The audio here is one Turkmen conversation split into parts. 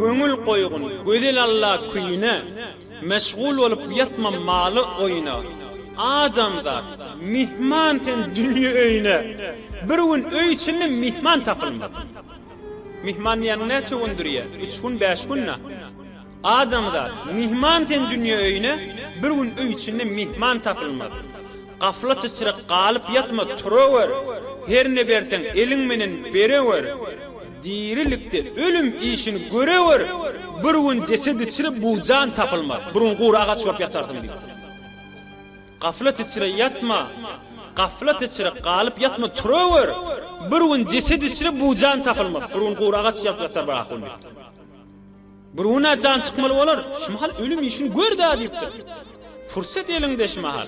Köňül goýgun gözel Alla küýüne, Meşgul bolup ýatma maly oýuna. Adamzat, myhman sen dünýe öýüne, Bir gün öý içinde myhman tapylmaz. Myhman diýýäniň näçe gün durýar? Üç gün, bäş gün-dä. Adamzat, myhman sen dünýe öýüne, Bir gün öý içinde myhman tapylmaz. Gaflat içre galyp ýatma, turawer, Her ne berseň eliň menen berewer. Dirilikde ölüm işini görewer, Bir gün jeset içre bu jan tapylmaz. Bir gün gury agaç bolup ýatarsyň diýipdir. Gaflat içre ýatma, Gaflat içre galyp ýatma, turawer, Bir gün jeset içre bu jan tapylmaz. Bir gün gury agaç ýalyp ýatar bir ahun diýipdir. Bir gün-ä jan çykmaly bolar, şu mahal ölüm işini gör-dä diýipdir. Pursat eliňde şu mahal.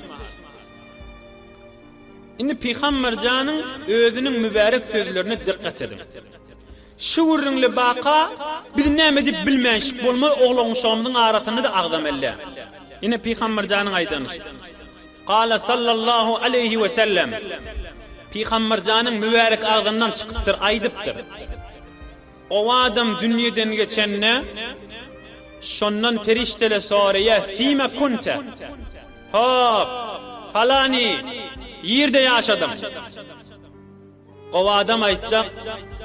Indi Pygamber janyň özüniň mübärek sözlerine dykgat ediň. Şu gürrüňli baka biz näme diýip bilmänşik bolmaly oglan-uşagymyzyň arasynda-da agzamelle. Ine Pygamber janyň aýdany şu. Gala sallallahu aleýhi we sellem. Pygamber janyň mübärek agzyndan çykypdyr, aýdypdyr. Gowy adam dünýeden geçende, şondan perişdeler soraýar, Fime kunte? Hop, falany, ýerde ýaşadyň? Gowy adam aýtjak,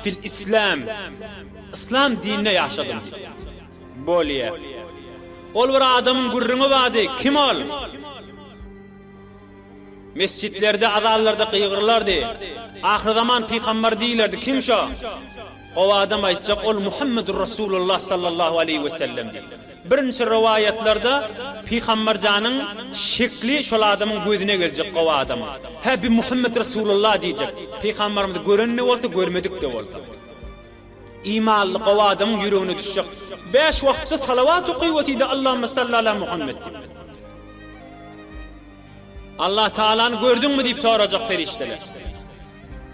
Fil islam, yslam dininde ýaşadym diýip. Bolýa. Ol bir adamyň gürrüňi bardy, kim ol? Mesjitlerde, azanlarda gygyrylardy. Ahyrzaman pygambary diýilerdi. Kim şo? Gowy adam aýtjak, ol Muhammedur Rasulullah sallallahu aleýhi we sellem diýip. Birinji rowaýatlarda Pygamber janyň şekli şol adamyň gözüne geljek gowy adamyň. Hä bi Muhammet Rasulullah diýjek. Pygamberimizi gören-de bolsa, görmedik-de bolsa. Imanly gowy adamyň ýüregine düşjek. Bäş wagtda salawat okyp otydy Allahümme salli ala Muhammet diýip. Allah Tagalany gördüňmi diýip sorajak perişdeler.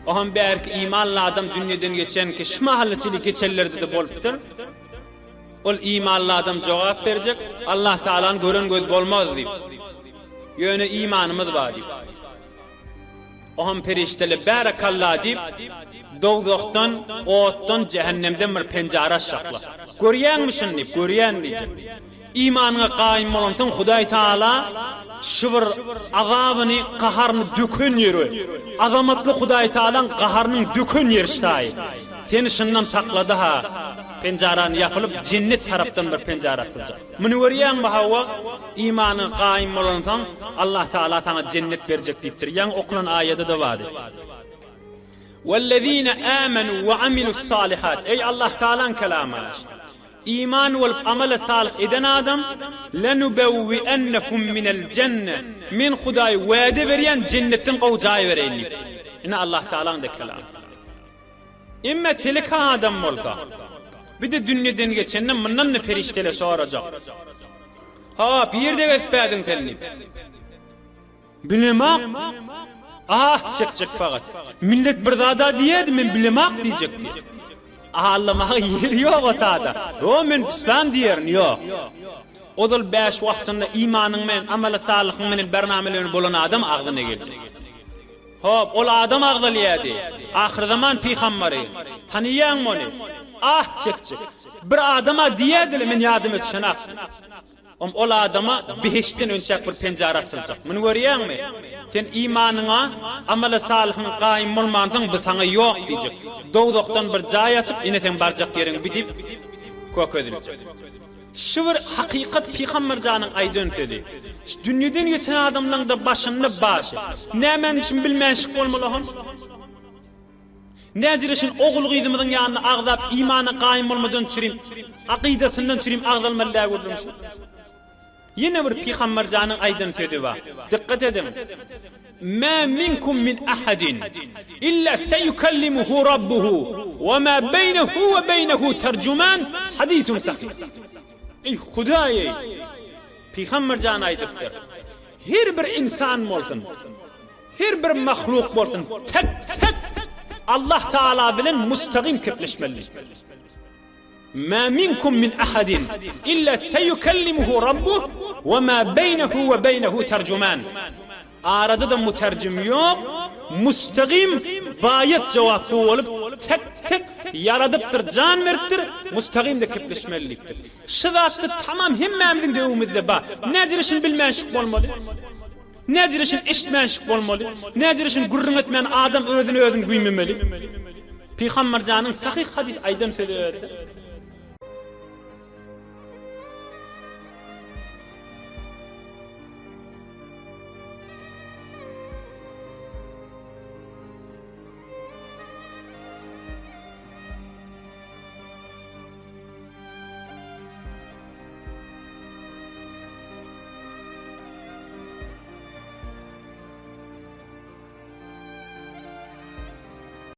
Ohem bärki imanly adam dünýeden geçen ki şu mahal çili geçenlerde-de bolupdyr. Ol imanly adam jogap berjek, Allah Tagalany gören göz bolmaz diýip. Ýöne imanymyz bar diýip. Ohem perişdeler bärekalla diýip, dowzahdan, otdan, jähennemden bir penjara açjaklar. Görýäňmi şuny diýip, görýän diýjek. Imanyňa gaýym bolansoň Hudaý Taala şu bir azabyny, gaharyny döken ýeri, azamatly Hudaý Taalaň gaharynyň döken ýeri ştaýy. Seni şundan saklady-ha. Penjarany ýapylyp, jennet tarapdan bir penjara açyljak. Muny görýäňmi, hawa, imanyňa gaýym bolansoň Allah Taala saňa jennet berjek diýipdir. Ýaňy okulan aýada-da bardy. Wellezine amenu we amilus-salihat. Eý Allah Taalaň kelamy. Iman bolup amala salyh eden adam, Lenubewwiennehum minel jenne, Men Hudaý wada berýän jennetden gowy jaý bereýin diýipdir. Ine Allah Tagalaň-da kelamy. Emma teleke adam bolsa, bir-de dünýeden geçende mundan-da perişdeler sorajak. Hop, ýerde gezipbädiň sen diýip. Bilemak ah çekjek fakat. Millet bir zada diýerdi men bilemak diýjek diýip. Allamaga ýeri ýok o tada. Ýo men islam diýerin ýok. Ozal bäş wagtynda imanyň bilen amaly salyhyň bilen bernameleri bolan adam agzyna geljek. Hop ol adam agzalýady. Ahyrzaman pygambary. Tanyýaňmy ony? Ah çekjek. Bir adama diýerdiler men ýadyma düşenak. Om ol adama behiştden önçäk bir penjara açyljak. Muny görýäňmi? Sen imanyňa, amala salyhyňa gaýym bolmansoň bu saňa ýok diýjek. Dowzahdan bir jaý açyp, ine seň barjak ýeriň bi diýip kökeziljek. Şu bir hakykat Pygamber janyň aýdan sözi. Şu dünýeden geçen adamlaňda başynda başy. Nämäniçin bilmänşik bolmaly hom? Näjire şun ogul-gyzymyzyň ýanynda agzap imana gaýym bolmadan çürim, akydasyndan çürim agzalmaly däl gürrüň şu. Ýene bir Pygamber janyň aýdan sözi bar. Dykgat ediň. Mä minkum min ahadin illa seyukallimuhu rabbuhu we ma beýnehu we beýnehu terjuman hadisun sahih. Eý Hudaý eý. Pygamber jan aýdypdyr. Her bir insan bolsun. Her bir mahluk bolsun tek-tek Allah Taala bilen mustagym kepleşmeli. Ma minkum min ahadin illa seyukellimuhu rabbuh we ma beýnehu we beýnehu terjuman. Arada-da muterjim ýok, mustagym baýat jogapgü bolup tek-tek. Ýaradypdyr, jan beripdir, mustagymda kepleşmeli diýipdir. Şu zatda tamam hemmämiziň döwümizde bar. Näjire şuny bilmänşik bolmaly? Näjire şuny eşitmänşik bolmaly? Näjire şuny gürrüň etmän adam özüni özüni güýmemeli? Pygamberjanyň sahyh hadys aýdan sözi özde.